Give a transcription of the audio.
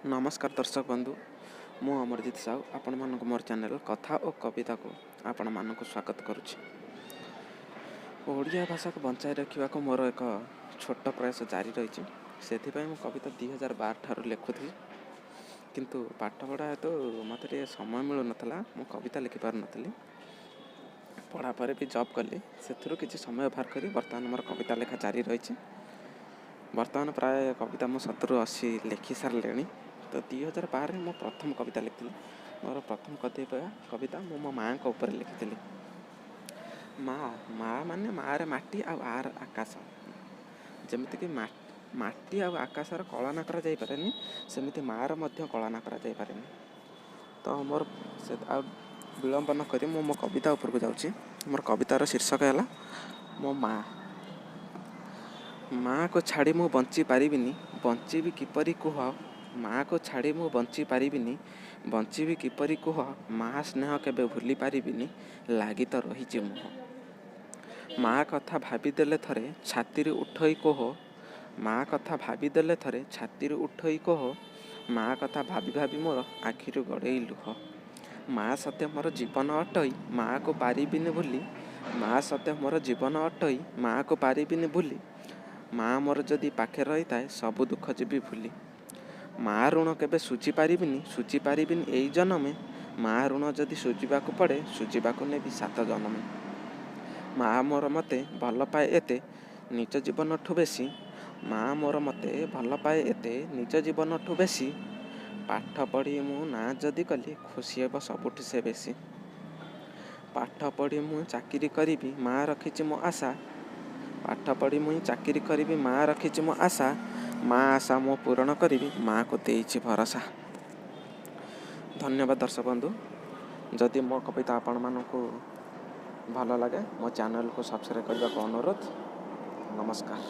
ନମସ୍କାର ଦର୍ଶକ ବନ୍ଧୁ, ମୁଁ ଅମରଜିତ ସାହୁ ଆପଣମାନଙ୍କୁ ମୋର ଚ୍ୟାନେଲ୍ କଥା ଓ କବିତାକୁ ଆପଣମାନଙ୍କୁ ସ୍ୱାଗତ କରୁଛି। ଓଡ଼ିଆ ଭାଷାକୁ ବଞ୍ଚାଇ ରଖିବାକୁ ମୋର ଏକ ଛୋଟ ପ୍ରୟାସ ଜାରି ରହିଛି। ସେଥିପାଇଁ ମୁଁ କବିତା 2012 ଠାରୁ ଲେଖୁଥିଲି, କିନ୍ତୁ ପାଠପଢ଼ା ହେତୁ ମୋତେ ଟିକେ ସମୟ ମିଳୁନଥିଲା, ମୁଁ କବିତା ଲେଖିପାରୁନଥିଲି। ପଢ଼ା ପରେ ବି ଜବ୍ କଲି, ସେଥିରୁ କିଛି ସମୟ ବାହାର କରି ବର୍ତ୍ତମାନ ମୋର କବିତା ଲେଖା ଜାରି ରହିଛି। ବର୍ତ୍ତମାନ ପ୍ରାୟ କବିତା ମୁଁ 70-80 ଲେଖି ସାରିଲିଣି। ତ 2012ରେ ମୁଁ ପ୍ରଥମ କବିତା ଲେଖିଥିଲି। ମୋର ପ୍ରଥମ କବିତା ମୁଁ ମୋ ମାଆଙ୍କ ଉପରେ ଲେଖିଥିଲି। ମା, ମା ମାନେ ମାଆରେ ମାଟି ଆଉ ଆର ଆକାଶ। ଯେମିତିକି ମାଟି ଆଉ ଆକାଶର କଳନା କରାଯାଇପାରେନି, ସେମିତି ମାଆର ମଧ୍ୟ କଳନା କରାଯାଇପାରେନି। ତ ମୋର ସେ ଆଉ ବିଳମ୍ବ ନ କରି ମୁଁ ମୋ କବିତା ଉପରକୁ ଯାଉଛି। ମୋର କବିତାର ଶୀର୍ଷକ ହେଲା ମୋ ମା। ମାଆକୁ ଛାଡ଼ି ମୁଁ ବଞ୍ଚି ପାରିବିନି, ବଞ୍ଚିବି କିପରି କୁହ। ମାଆକୁ ଛାଡ଼ି ମୁଁ ବଞ୍ଚି ପାରିବିନି, ବଞ୍ଚିବି କିପରି କୁହ। ମାଆ ସ୍ନେହ କେବେ ଭୁଲି ପାରିବିନି, ଲାଗି ତ ରହିଛି ମୁହଁ। ମାଆ କଥା ଭାବିଦେଲେ ଥରେ ଛାତିରୁ ଉଠଇ କୋହ। ମାଆ କଥା ଭାବିଦେଲେ ଥରେ ଛାତିରୁ ଉଠଇ କୋହ। ମାଆ କଥା ଭାବି ଭାବି ମୋର ଆଖିରୁ ଗଡ଼େଇ ଲୁହ। ମାଆ ସତେ ମୋର ଜୀବନ ଅଟଇ, ମାଆକୁ ପାରିବିନି ଭୁଲି। ମାଆ ସତେ ମୋର ଜୀବନ ଅଟଇ, ମାଆକୁ ପାରିବିନି ଭୁଲି। ମାଆ ମୋର ଯଦି ପାଖେ ରହିଥାଏ, ସବୁ ଦୁଃଖ ଯିବି ଭୁଲି। ମାଆ ଋଣ କେବେ ଶୁଝି ପାରିବିନି, ଶୁଝି ପାରିବିନି ଏଇ ଜନମେ। ମାଆ ଋଣ ଯଦି ଶୁଝିବାକୁ ପଡ଼େ, ଶୁଝିବାକୁ ନେବି ସାତ ଜନମେ। ମାଆ ମୋର ମୋତେ ଭଲ ପାଏ ଏତେ, ନିଜ ଜୀବନଠୁ ବେଶୀ। ମାଆ ମୋର ମୋତେ ଭଲ ପାଏ ଏତେ, ନିଜ ଜୀବନଠୁ ବେଶୀ। ପାଠ ପଢ଼ି ମୁଁ ନାଁ ଯଦି କଲି, ଖୁସି ହେବ ସବୁଠୁ ସେ ବେଶୀ। ପାଠ ପଢ଼ି ମୁଁ ଚାକିରି କରିବି, ମାଆ ରଖିଛି ମୋ ଆଶା। ପାଠ ପଢ଼ି ମୁଇଁ ଚାକିରି କରିବି, ମାଆ ରଖିଛି ମୋ ଆଶା। ମାଆ ଆଶା ମୁଁ ପୂରଣ କରିବି, ମାଆକୁ ଦେଇଛି ଭରସା। ଧନ୍ୟବାଦ ଦର୍ଶକ ବନ୍ଧୁ। ଯଦି ମୋ କବିତା ଆପଣମାନଙ୍କୁ ଭଲ ଲାଗେ, ମୋ ଚ୍ୟାନେଲକୁ ସବସ୍କ୍ରାଇବ୍ କରିବାକୁ ଅନୁରୋଧ। ନମସ୍କାର।